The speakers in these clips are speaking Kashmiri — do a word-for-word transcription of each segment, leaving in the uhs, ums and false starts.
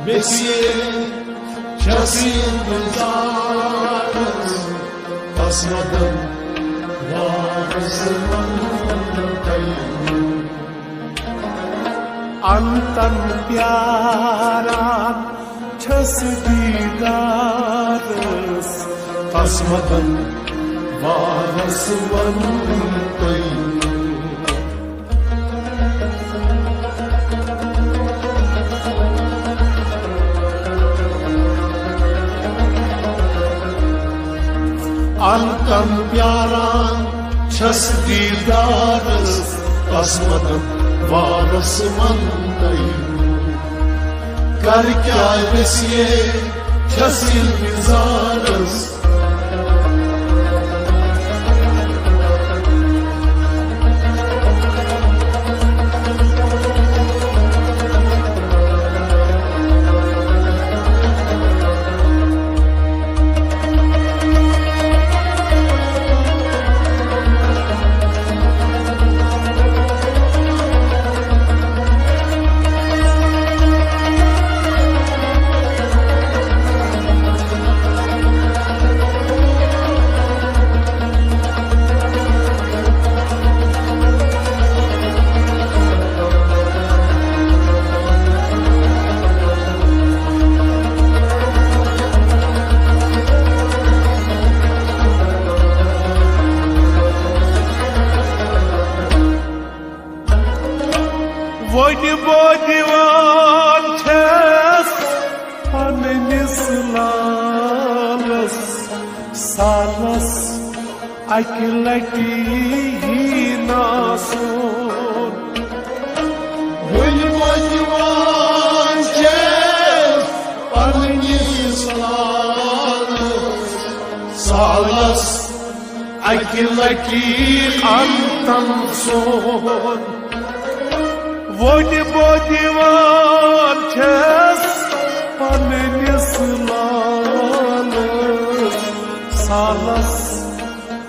ویسے چھس انتظارس، تس مدن وارس ونُن تۄہہِ۔ انتن پیاران چھس دیدارس، تس مدن وارس ونُن تۄہہِ۔ انتن پیاران چھس دیدارس، تس مدن وارس ونُن تۄہہِ۔ کر کیا ویسے چھس انتظارس۔ وۄنۍ بہٕ دِوان چھَس پننِس لالس، سالس اکہِ لٹہِ یی ناسُن۔ وۄنۍ بہٕ دِوان چھَس پننِس لالس، سالس اکہِ لٹہِ انتن سون۔ وۄنۍ بہٕ دِوان چھَس پننِس لالس، سالس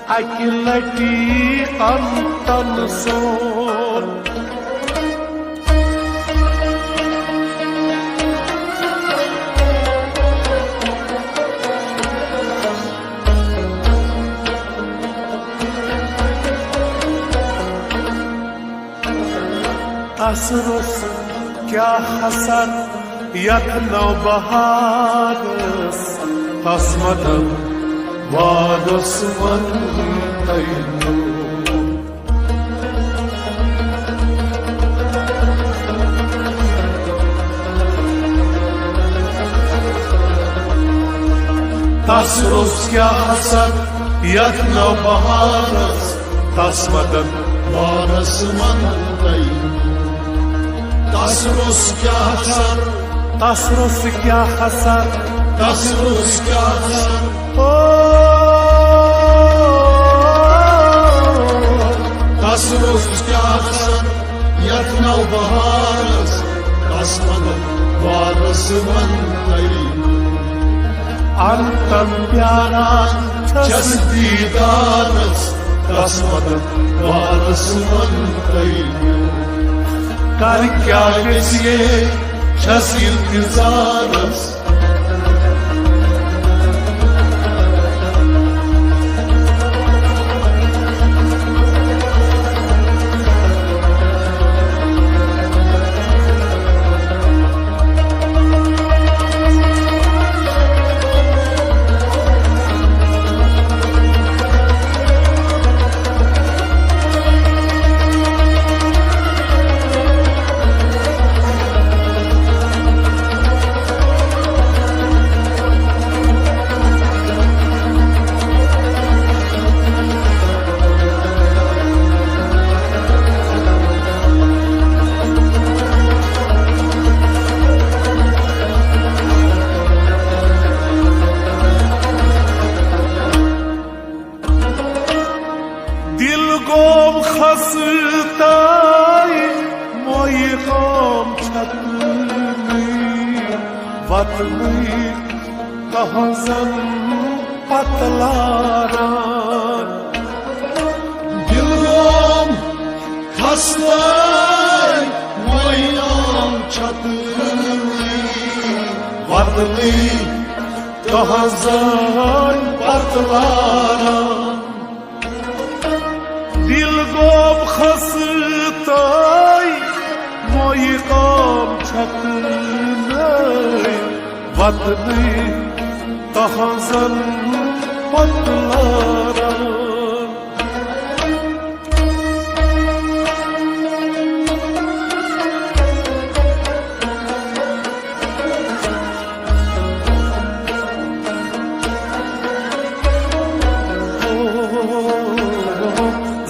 اکہِ لٹہِ انتن سون۔ تس روٚس کیٛاہ اثر یتھ نوبہارس، تس مدن وارس ونُن تۄہہِ۔ تس روٚس کیٛاہ اثر یتھ نوبہارس، تس مدن وارس ونُن تۄہہِ۔ تس روٚس کیٛاہ اثر، تس روٚس کیٛاہ اثر، تس روٚس کیٛاہ اثر۔ او، تس روٚس کیٛاہ اثر یتھ نوبہارس، تس مدن وارس ونُن تۄہہِ۔ انتن پیاران چھَس دیدارس، تس مدن وارس ونُن تۄہہِ۔ کر کیا ویسے چھَس انتظارس۔ دل گوم خستائی، موئی گوم چھتنی، وطنی تہنزن پتلاران۔ دل گوم خستائی، موئی گوم چھتنی، تہنزن پتلارن۔ دل گوم خستہ تہٕ مویہِ قوم چھکنہٕ وطنٕے تہنزن پتلارن۔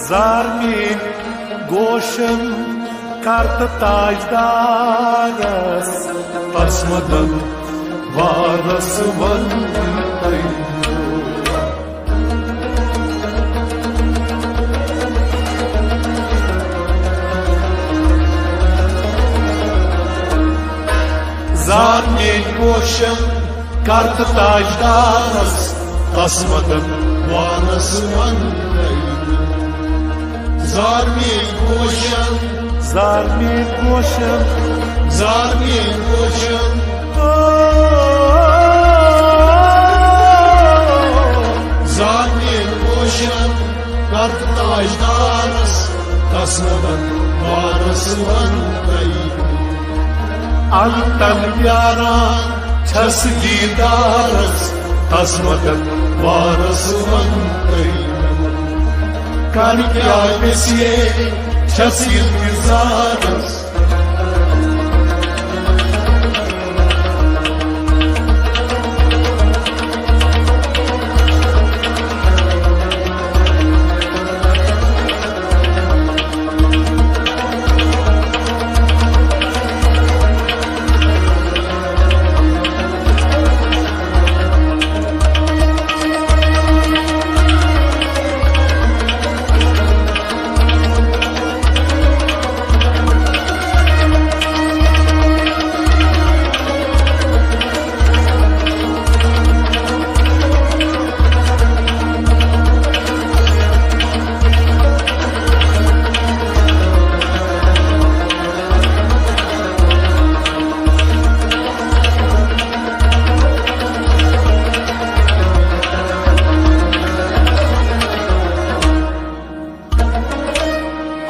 زار میٲنۍ گوشن کر تہٕ تاجدارس، تس مدن وارس ون تہٕ۔ زار میٲنۍ گوشن کر تہٕ تاجدارس، تس مدن وارس ون تہٕ۔ زار میٲنۍ گوشن، زار میٲنۍ گوشن، زار میٲنۍ گوشن۔ زار میٲنۍ گوشن کر تہٕ تاجدارس، تس مدن وارس ون تہٕ۔ انتن پیاران چھس دیدارس، تس مدن وارس ون تہٕ۔ کر کیا گژھِ، چھس انتظارس۔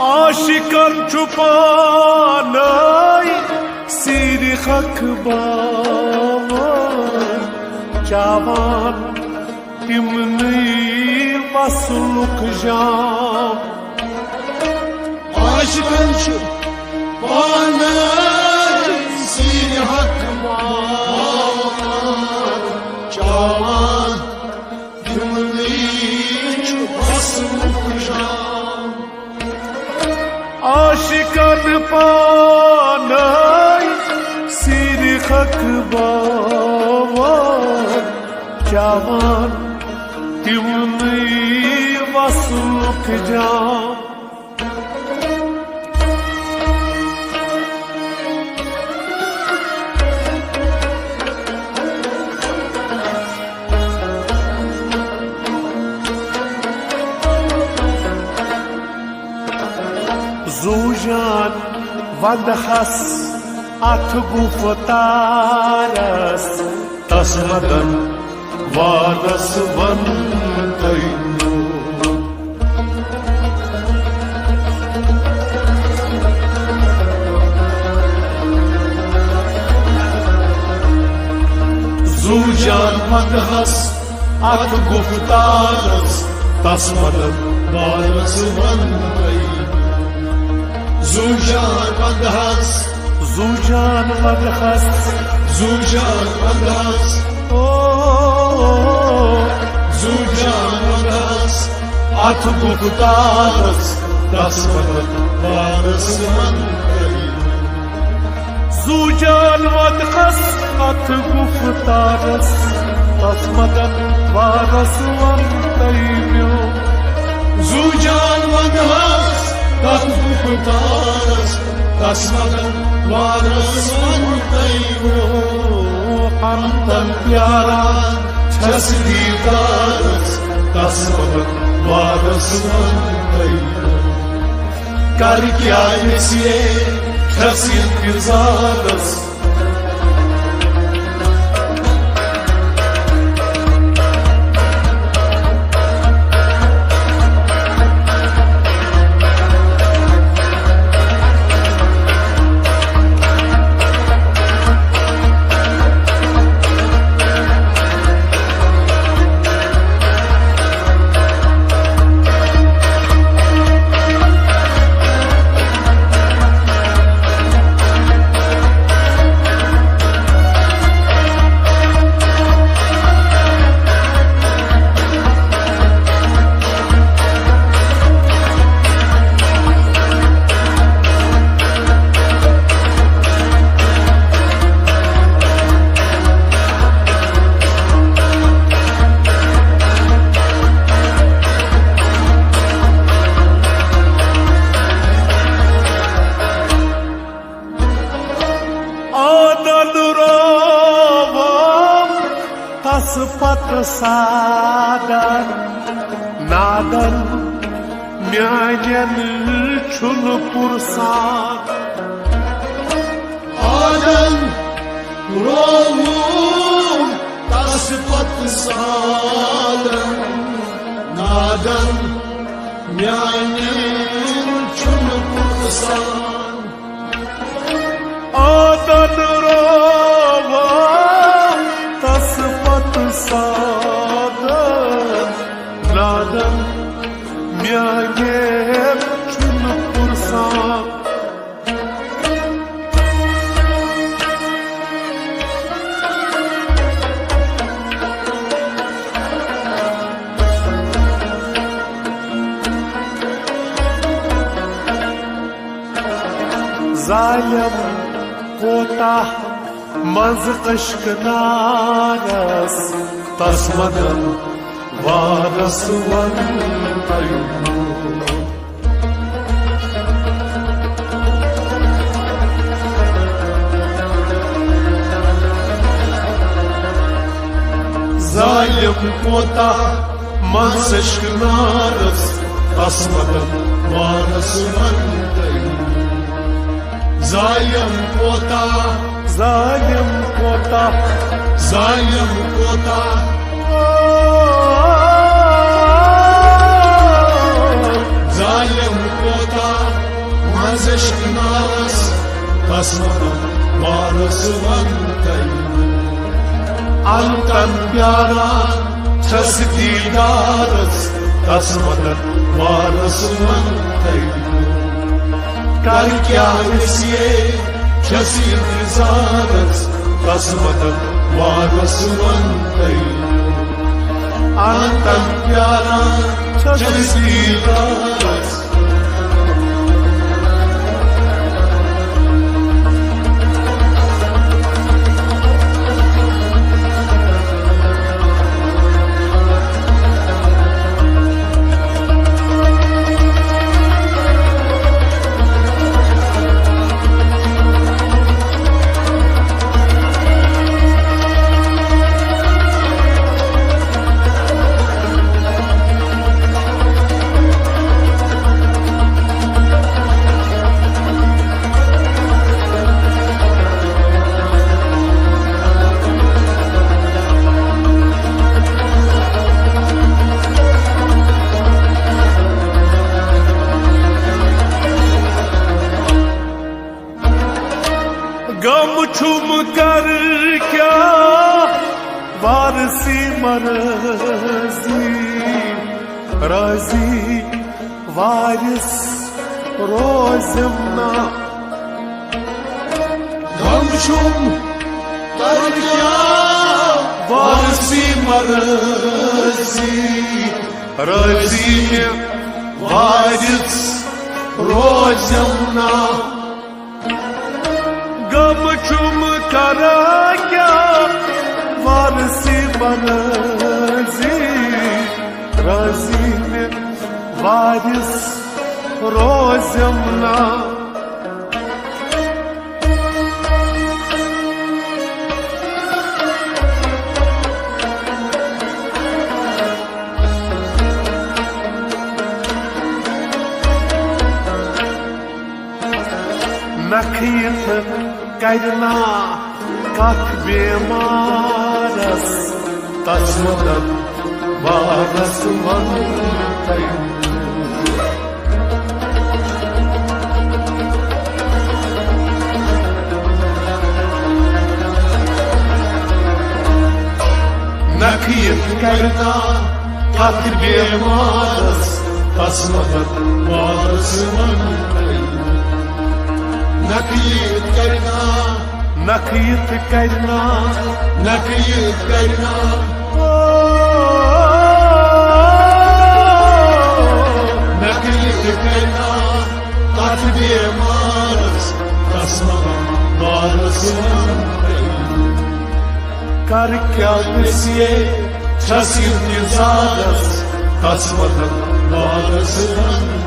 عاشقن چھُ پانے سیرِ حق باوان، چاوان تِمنٕے وصلُک جام۔ عاشقن چھُ پانے سیرِ حق باوان، چاوان تِمنٕے چھُ وصلُک جام۔ عاشقن پانے سیرِ حق باوان، چاوان تِمنٕے وصلُک جام۔ زو جان ودہس اتھ گفتارس، تس مدن وارس ون تہٕ۔ زو جان ودہس اتھ گفتارس، تس مدن وارس ون تہٕ۔ زو جان ودہس، زو جان ودہس، زو جان ودہس، او، زو جان ودہس اتھ گفتارس، تس مدن وارس ون تہٕ۔ زو جان ودہس اتھ گفتارس، تس مدن وارس ون تہٕ میون۔ زو جان ودہس اتھ گفتارس، تس مدن وارس ون تہٕ میون۔ انتن پیاران چھس دیدارس، تس مدن وارس ون تہٕ میون۔ کر کیا نصیحت چھس انتظارس۔ رووم تس پتہٕ سادن نادن میانٮ۪ن چھُنہٕ پُرسان۔ آدن رووُم تس پتہٕ سادن نادن میانٮ۪ن چھُنہٕ پُرسان۔ آدن رووا تس پتہٕ سادن نادن میانٮ۪ن چھُنہٕ پُرسان۔ ظالم کوتاہ منٛز عشق نارس، تس مدن وارس ون تیوٗت۔ ظالم کوتاہ منٛز عشق نارس، تس مدن وارس ون تیوٗت۔ ظالم کوتاہ، ظالم کوتاہ، ظالم کوتاہ، ظالم کوتاہ، منٛز عشق نارس، تس مدن وارس ون تیوٗت۔ انتن پیاران چھس دیدارس، تس مدن وارس ون تیوٗت۔ کر کیا ویسے چھس انتظارس، تس مدن وارس ون تیوٗت۔ انتن پیاران چھس دیدارس۔ غم چھُم کر کیا وارثی مرضی، راضی وارث روزم نا۔ غم چھُم کر کیا وارثی مرضی، راضی وارث روزم نا۔ غم چھُم کران کیا وارثی مرضی، راضی وارث روزم نا۔ نکھٕ یِتھ کرِ نا کتھ بیمارس، تس مدد وارس ونُن تۄہہِ۔ نکھٕ یِتھ کرِ نا کتھ بیمارس، تس مدد وارس ونُن تۄہہِ۔ نکھٕ یِتھ کرِ نا، نکھٕ یِتھ کرِ نا، نکھٕ یِتھ کرِ نا، او، نکھٕ یِتھ کرِ نا کتھ بیمارس، تس مدد وارس ونُن تۄہہِ۔ کر کیا ویسے چھس انتظارس، تس مدد وارس ونُن